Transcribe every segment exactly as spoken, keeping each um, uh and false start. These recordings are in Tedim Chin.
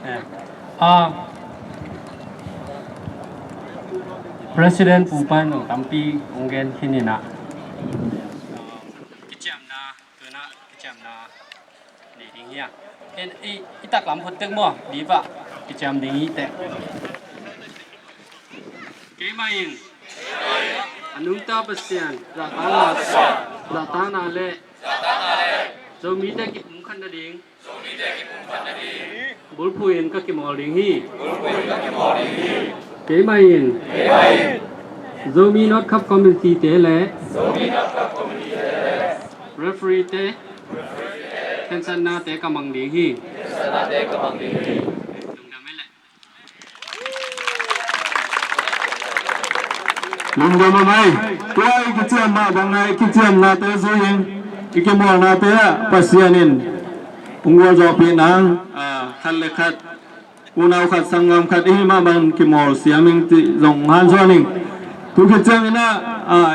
Eh, ah, President Pu Pai Nong tampi hong gen khin in ah, kiciamna, tu in ah kiciamna nei ding hi a. En, i, i taklam phot tek maw, Liva, kiciam ding hi teh. Keimah in a nungta Pasian zahtakna, zahtakna le Zomite kipumkhat nading bulphuh in ka kimawl ding hi. Keimah in Zomi North Cup Committee te le referee te khensatnate ka mang ding hi. Lungdam e le. Lungdam a mai. Tua i kiciam mah bang a i kiciamnate zui in, i kimawlnate ah Pasian in hong gualzawhpih nang, ah, khat le khat, unau khat, sanggam khat i hih mah bang kimawl siam ing cih zong hong hansuah ning. Tu khit ciangin ah, ah,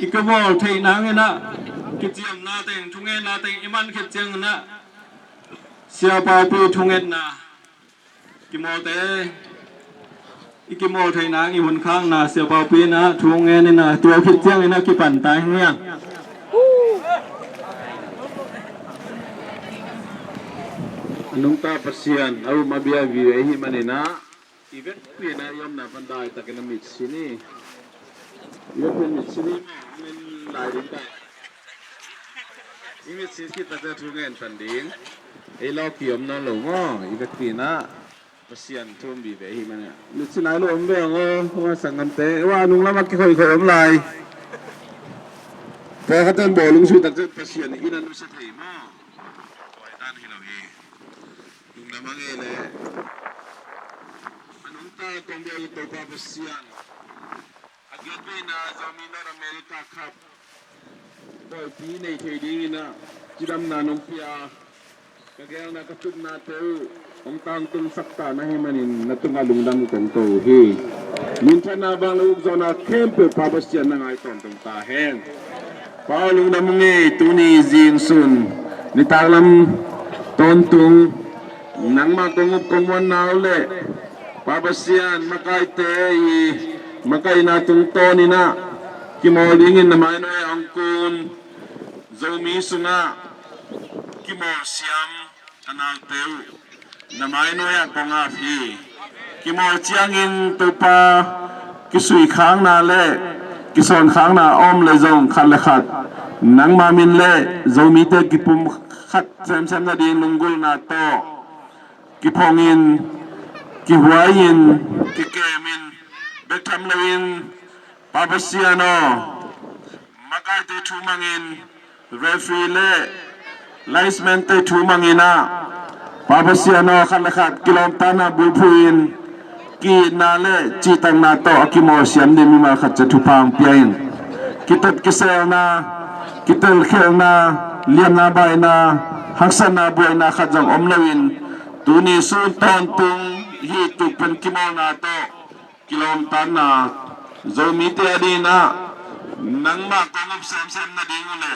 i kimawl theih nangin ah, kiciamna teng, thungetna teng i man khit ciangin ah, Sia Paupi thungetna, kimawlte i kimawl theih nang i hun khakna Sia Paupi in ah thu hong ngen in ah, tua khit ciangin ah kipan ta hi hang. A nungta Pasian a um a bia vive ahih manin ah, i vekpi in ah i omna pan daitakin a mitsi ni. I vekpi in mitsi ni maw, hong en lai ding ta. I mitsi khit takte thu ngen pan ding. Ei lawpi om nawn lo maw, i vekpi in ah Pasian thu um vive ahih manin ah. Mitsi nai lo om ve ang aw, hua sanggamte. Hua nung lamah kikhoikhoi om lai. Tua khat tan bawlung sui takte Pasian in a nusia thei maw. Tua hi dan hi lo hi. Lungdam a ngei le. A nungta kong bia i Topa Pasian, a giat veina Zomi North America Cup buaipi nei thei dingin ah cidamna nong pia, ka geelna ka tutnate uh hong tangtungsak ta na hih manin na tungah lungdam kong ko uh hi. Minthanna bang le ukzawhna khempeuh Pa Pasian na ngai tawntung ta hen. Pa aw, lungdam ung ei, tuni zing sun nitaklam tawntung nangmah kong up kong muanna uh le Pa Pasian, makaite i makaihna tungtawnin ah kimawl dingin na mainawia hong kun, Zomi sungah kimawl siam a naute uh na mainawia kong ap hi. Kimawl ciangin Topa, kisuikhakna le kisawnkhakna a om le zong khat le khat nangma min le Zomite kipumkhat semsem nading lunggulhna tawh kiphongin, kihuaiin, kikemin, bek tham loin, Pa Pasian aw, makaite thu mangin, referee le linesman te thu mangin ah, Pa Pasian aw, khat le khat kilawmtatna bulphuhin, ki-itna le cihtakna tawh a kimawl siam ding mimal khat ciat thupha hong pia in. Kitat kiselna, kitelkhialhna, liamna baihna, haksatna buaina khat zong om loin, tuni sun tawntung hih tuk pen kimawlna tawh kilawmtatna, Zomite a dingin ah nangmah kong up semsem nading uh le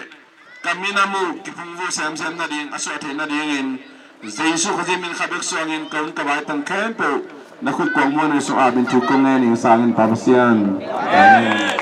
ka minam uh kiphungvuh semsem nading a suah theih nadingin Jesu Khazih min khat bek suangin ka hun ka vai tang khempeuh na khut kuang muan uh sung apin thu kong ngen ing sangin Pa Pasian. Amen.